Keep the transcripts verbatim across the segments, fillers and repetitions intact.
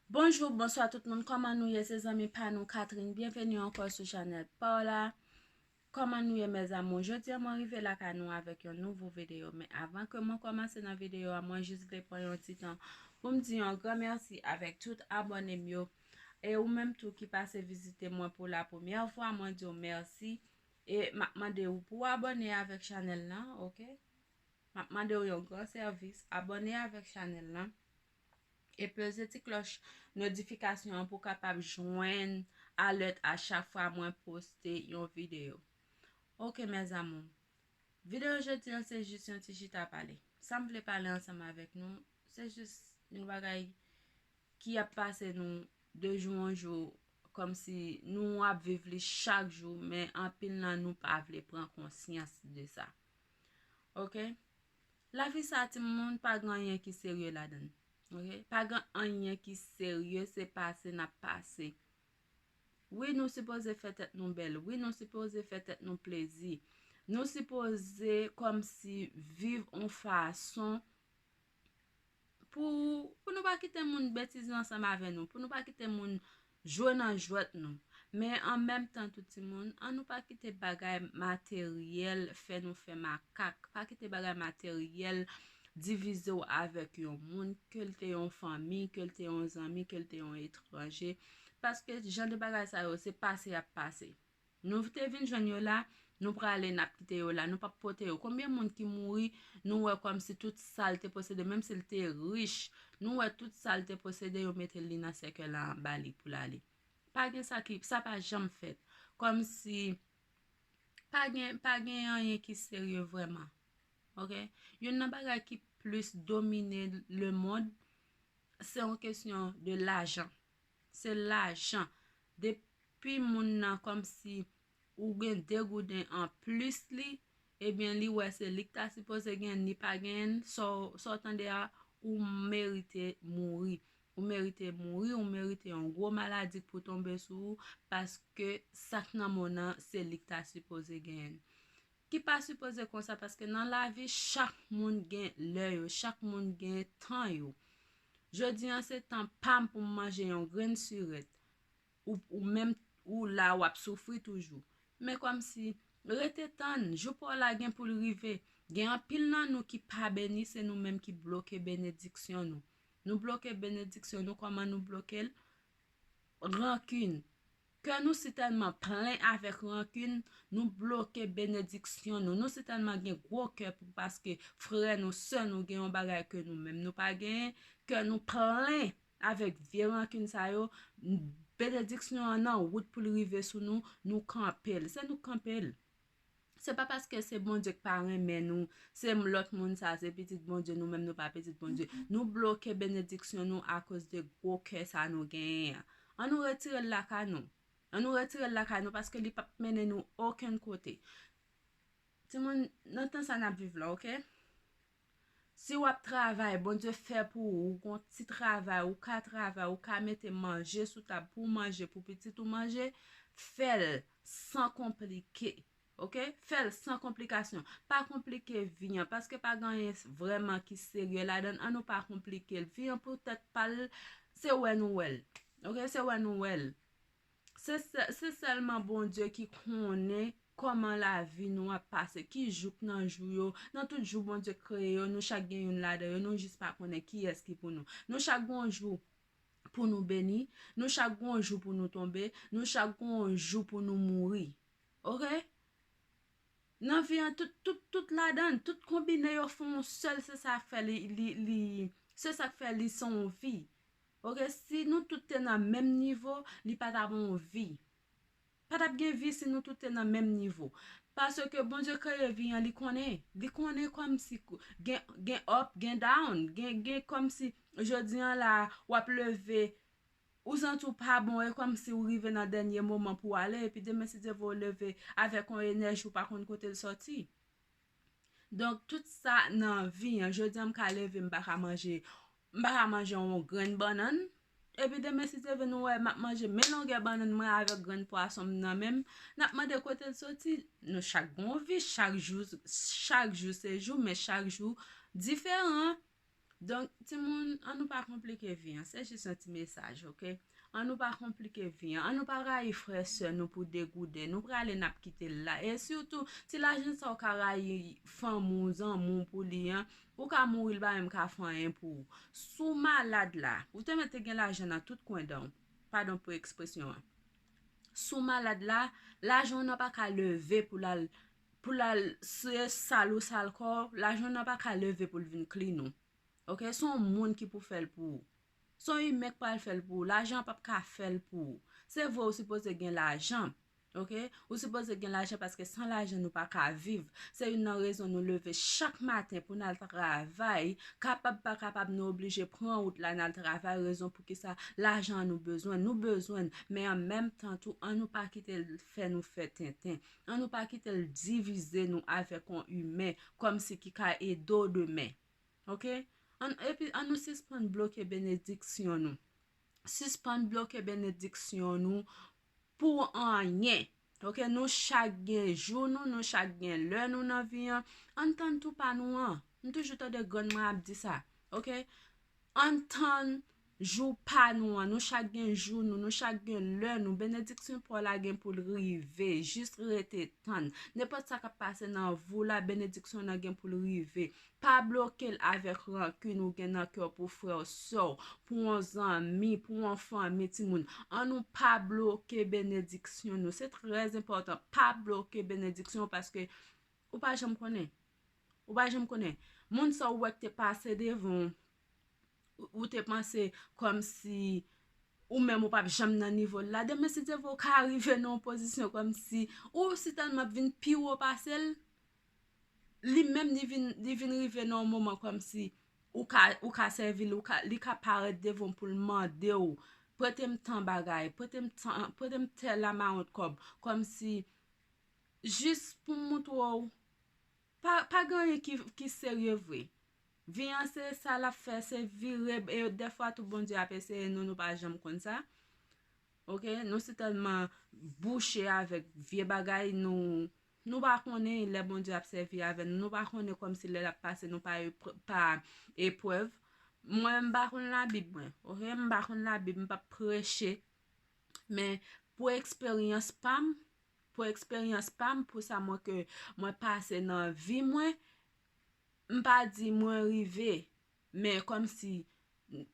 Bonjou, bonswa tout moun, kòman nou ye? Se zanmi pa nou Catherine, byenveni ankò sou chanèl pa w la. Kòman nou ye, mes amours? Jodi a mwen rive lakay nou avèk yon nouvo videyo, men avan ke mwen kòmanse nan videyo a, mwen jis vle pran yon ti tan pou m di yon gran mèsi avèk tout abòne m yo. E ou menm tou ki pase vizite mwen pou la premyè fwa, mwen di w mèsi. E m ap mande w pou w abòne avèk chanèl lan, oke? M ap mande w yon gran sèvis, abòne avèk chanèl lan e peze ti klòch notifikasyon an pou w kapab jwenn alèt a chak fwa mwen poste yon videyo. Oke, mes amours. Videyo jodi an se jis yon ti chita pale. Sa m vle pale ansanm avèk nou, se jis yon bagay ki ap pase nou de jou an jou, kòmsi nou ap viv li chak jou, men anpil nan nou pa vle pran konsyans de sa. Oke? Lavi sa, timoun, pa gen anyen ki serye ladan l. Oke? Pa gen anyen ki serye, se pase n ap pase. Wi, nou sipoze fè tèt nou bèl. Wi, nou sipoze fè tèt nou plezi. Nou sipoze kòmsi viv yon fason pou, pou nou pa kite moun betize ansanm avè nou, pou nou pa kite moun jwe nan jwèt nou. Men an menm tan tou, timoun, an nou pa kite bagay materyèl fè nou fè makak. Pa kite bagay materyèl divize w avèk yon moun, ke l te yon fanmi, ke l te yon zanmi, ke l te yon etranje. Paske jan de bagay sa yo, se pase y ap pase. Nou te vin jwenn yo la, nou prale, n ap kite yo la, nou p ap pote yo. Konbyen moun ki mouri, nou wè kòmsi tout sa l te posede, menm si l te rich, nou wè tout sa l te posede, yo mete li nan sèkèy la anba li pou l ale. Pa gen sa ki, sa pa janm fèt. Kòmsi pa gen, pa gen anyen ki serye vrèman. Oke? Youn nan bagay ki plis domine lemonn, se yon kesyon de lajan. Se lajan. Depi moun nan kòmsi ou gen de gouden anplis li, ebyen, li wè se li k ta sipoze genyen, li pa genyen l, sa w, sa w tande a, ou merite mouri. Ou merite mouri, ou merite yon gwo maladi k pou tonbe sou ou, paske sa k nan men w nan, se li k ta sipoze genyen l. Ki pa sipoze konsa, paske nan lavi, chak moun gen lè yo, chak moun gen tan yo. Jodi an, se tan pa m pou m manje yon grenn sirèt. Ou, ou menm, ou la, w ap soufri toujou. Men kòmsi, rete tann, jou pa w la gen pou l rive. Gen anpil nan nou ki pa beni, se nou menm ki bloke benediksyon nou. Nou bloke benediksyon nou, kòman nou bloke l? Rankin. Kè nou si tèlman plen avèk rankin, nou bloke benediksyon nou. Nou si tèlman gen gwo kè pou, paske frè nou, sè nou gen yon bagay ke nou menm nou pa genyen, kè nou plen avèk vye rankin sa yo, benediksyon an nan wout pou l rive sou nou, nou kanpe l. Se nou k kanpe l. Se pa paske se Bondye k pa renmen nou, se lòt moun sa, se pitit Bondye, nou menm nou pa pitit Bondye. Nou bloke benediksyon nou akoz de gwo kè sa nou genyen an. An nou retire l lakay nou. An nou retire l lakay nou, paske li p ap mennen nou okenn kote. Timoun, nan tan sa n ap viv la, oke? Si w ap travay, Bondye fè pou ou, ou gon ti travay, ou ka travay, ou ka mete manje sou tab pou w manje, pou pitit ou manje, fè l san konplike. Oke? Fè l san konplikasyon. Pa konplike vi an, paske pa gen anyen vrèman ki serye ladan l. An nou pa konplike l. Vi an pou tèt pa l, se wè nou wè l. Oke? Se wè nou wè l. Se sè-, se sèlman Bondye ki konnen kòman lavi nou ap pase, ki jou k nan jou yo, nan tout jou Bondye kreye yo, nou chak gen youn ladan yo, nou jis pa konnen kiyès ki pou nou. Nou chak gon jou pou nou beni, nou chak gon jou pou nou tonbe, nou chak gon jou pou nou mouri. Oke? Nan vi an, tout, tout, tout ladan, tout konbine yo fè yon sèl, se sa k fè li, li, li, se sa k fè li se yon vi. Oke, si nou tout te nan menm nivo, li pa t ap yon vi. Pa t ap gen vi si nou tout te nan menm nivo. Paske Bondye kreye vi an, li konnen. Li konnen kòmsi gen, gen up, gen down, gen, gen kòmsi jodi an la, w ap leve, ou santi w pa bon, e kòmsi w rive nan dènye moman pou w ale, epi demen, si Dye vle, w leve avèk yon enèji ou pa konn kote l sòti. Donk, tout sa nan vi an, jodi an, m ka leve, m pa ka manje, m pa ka manje yon grenn bannann. Epi demen, si Dye vle, nou wè, m ap manje men longè bannann mwen avèk grenn pwason m nan men m. N ap mande kote l soti. Nou chak gon vi, chak jou, chak jou se jou, men chak jou diferan. Donk, timoun, an nou pa konplike vi an. Se jis yon ti mesaj, oke? An nou pa konplike vi an. An nou pa rayi frè sè nou pou degouden. Nou prale, n ap kite l la. E sitou, ti lajan sa ou ka rayi fanmi w, zanmi w pou li an, ou ka mouri, l pa menm ka fè anyen pou ou. Si w malad la, ou te mèt te gen lajan nan tout kwen dan w. Padon pou ekspresyon an. Si w malad la, lajan w nan pa ka leve pou l al, pou l al se sal ou sal kò w, lajan w nan pa ka leve pou l vin klin ou. Oke? Se yon moun ki pou fè l pou ou. Se yon imen k pral fè l pou ou. Lajan p ap ka fè l pou ou. Se vre, ou sipoze gen lajan. Oke? Ou sipoze gen lajan paske san lajan nou pa ka viv. Se youn nan rezon nou leve chak maten pou n al travay. Kapab pa kapab, nou oblije pran wout la, n al travay. Rezon poukisa lajan an nou bezwen. Nou bezwen l, men an menm tan tou, an nou pa kite l fè nou fè tenten. An nou pa kite l divize nou avèk yon imen kòmsi ki ka ede w demen. Oke? An, epi, an nou sispann bloke benediksyon nou. Sispann bloke benediksyon nou pou anyen. Oke? Nou chak gen jou nou, nou chak gen lè nou nan vi an. Ann tann tou pa nou an. M toujou tande grann mwen ap di sa. Oke? Ann tann jou pa nou an. Nou chak gen jou nou, nou chak gen lè nou. Benediksyon pa w la gen pou l rive. Jis rete tann. Nenpòt sa k ap pase nan vi w la, benediksyon nan gen pou l rive. Pa bloke l avèk rankin ou gen nan kè w pou frè w, sè w, pou yon zanmi, pou yon fanmi, timoun. An nou pa bloke benediksyon nou. Se trè enpòtan. Pa bloke benediksyon w paske ou pa janm konnen. Ou pa janm konnen. Moun sa w wè k te pase devan w, ou, ou te panse kòmsi ou menm ou p ap janm nan nivo l la. Demen, si Dye vle, ou ka rive nan yon pozisyon kòmsi ou sitèlman ap vin pi wo pase l, li menm li vin, li vin rive nan yon moman kòmsi ou ka, ou ka sèvi l, ou ka, li ka parèt devan w pou l mande w, prete m tan bagay, prete m tan, prete m tèl amount kòb, kòmsi jis pou m montre w, pa, pa gen anyen ki, ki serye vre. Vi an se sa l ap fè, se vire, e dèfwa tou Bondye ap eseye nou, nou pa janm konn sa. Oke, nou sitèlman bouche avèk vye bagay, nou, nou pa konnen lè Bondye ap sèvi avè nou, nou pa konnen kòmsi lè l ap pase nou pa epr-, pa eprèv. Mwen, m pa konn Labib, mwen, oke, m pa konn Labib, m p ap preche, men pou eksperyans pa m, pou eksperyans pa m, pou sa mwen ke mwen pase nan vi mwen, m pa di mwen rive, men kòmsi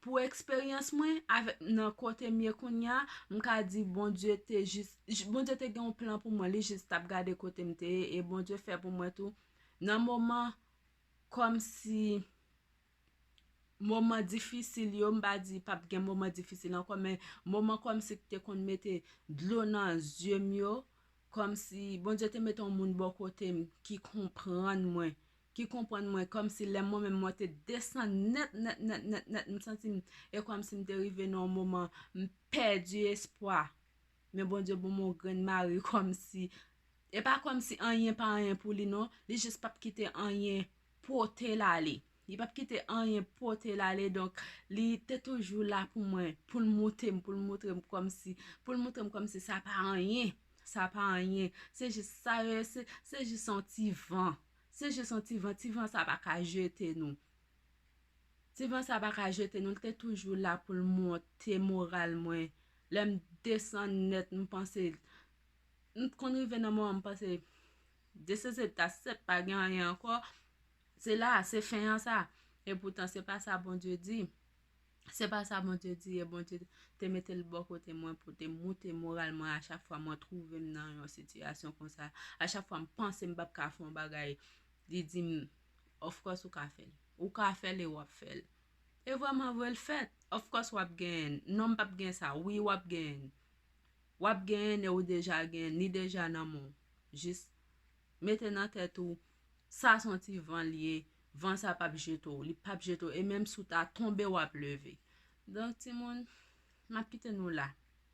pou eksperyans mwen, avèk, nan kote m ye kounye a, m ka di Bondye te jis, j-, Bondye te gen yon plan pou mwen, li jis t ap gade kote m te ye, e Bondye fè pou mwen tou. Nan moman kòmsi moman difisil yo, m pa di p ap gen moman difisil ankò, men moman kòmsi ki te konn mete dlo nan zye m yo, kòmsi Bondye te mete yon moun bò kote m ki konprann mwen, ki konprann mwen, kòmsi lè mwen menm mwen te desann nèt, nèt, nèt, nèt, nèt, m santi m, e kòmsi m te rive nan yon moman, m pèdi espwa. Men Bondye ban m yon grenn mari kòmsi, e pa kòmsi anyen pa anyen pou li non, li jis p ap kite anyen pote l ale. Li p ap kite anyen pote l ale, donk li te toujou la pou mwen, pou l montre m, pou l montre m kòmsi, pou l montre m kòmsi sa pa anyen, sa pa anyen. Se jis sa yo ye, se, se jis yon ti van. Se jis yon ti van, ti van sa pa ka jete nou. Ti van sa pa ka jete nou, l te toujou la pou l monte moral mwen. Lè m desann nèt, m panse, m konn rive nan moman m panse, this is it, that's it, pa gen anyen ankò. Se la, se fen an sa. E poutan, se pa sa Bondye di. Se pa sa Bondye di, e Bondye te mete l bò kote mwen pou te monte moral mwen a chak fwa mwen twouve m nan yon sitiyasyon konsa. A chak fwa m panse m p ap ka fè yon bagay, li di m, of course ou ka fè l. Ou ka fè l e w ap fè l. E vrèman vre l fèt. Of course w ap genyen. Non, m p ap gen sa. Wi, w ap genyen. W ap genyen e ou deja genyen. Li deja nan men w. Jis mete nan tèt ou, sa se yon ti van l ye. Van sa p ap jete w. Li p ap jete w. E menm si w ta tonbe, w ap leve. Donk, timoun, m ap kite nou la.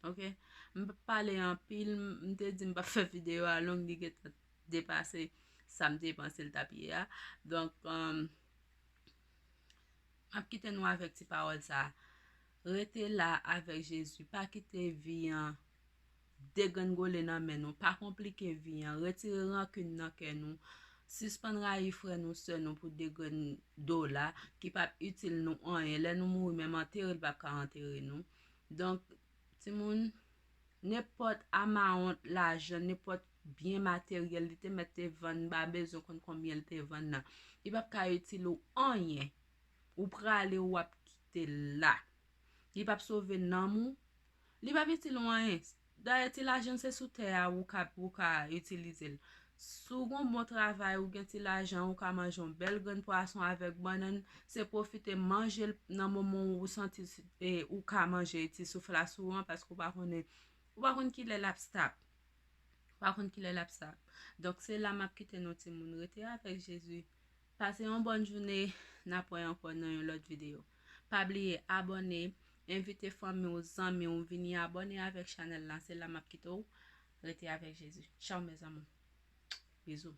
Oke? M p ap pale anpil. M, m te di m p ap fè videyo a long, li gentan depase sa m te panse l t ap ye a. Donk, um, m ap kite nou avèk ti pawòl sa a. Rete la avèk Jezi. Pa kite vi an degrengole nan men nou. Pa konplike vi an. Retire rankin nan kè nou. Sispann rayi frè nou, sè nou pou de grenn dola ki p ap itil nou anyen. Lè nou mouri, menm antere l p ap ka antere nou. Donk, timoun, nenpòt amawont lajan, nenpòt byen materyèl li te mèt te vann, m pa bezwen konn konbyen l te vann nan. Li p ap ka itil ou anyen. Ou prale, w ap kite l la. Li p ap sove nanm ou. Li p ap itil ou anyen. Dayè, ti lajan se sou tè a ou ka, ou ka itilize l. Si w gen yon bon travay, ou gen ti lajan, ou ka manje yon bèl grenn pwason avèk bannann, se pwofite manje l nan moman ou santi e, ou ka manje ti souf la sou ou an, paske ou pa konnen, ou pa konn kilè l ap stop. Ou pa konn kilè l ap stop. Donk, se la m ap kite nou, timoun. Rete avèk Jezi. Pase yon bòn jounen, n ap wè ankò nan yon lòt videyo. Pa bliye abòne, envite fanmi w, zanmi w vini abòne avèk chanèl la. Se la m ap kite w. Rete avèk Jezi. Tchaw, mes amours. Bizou.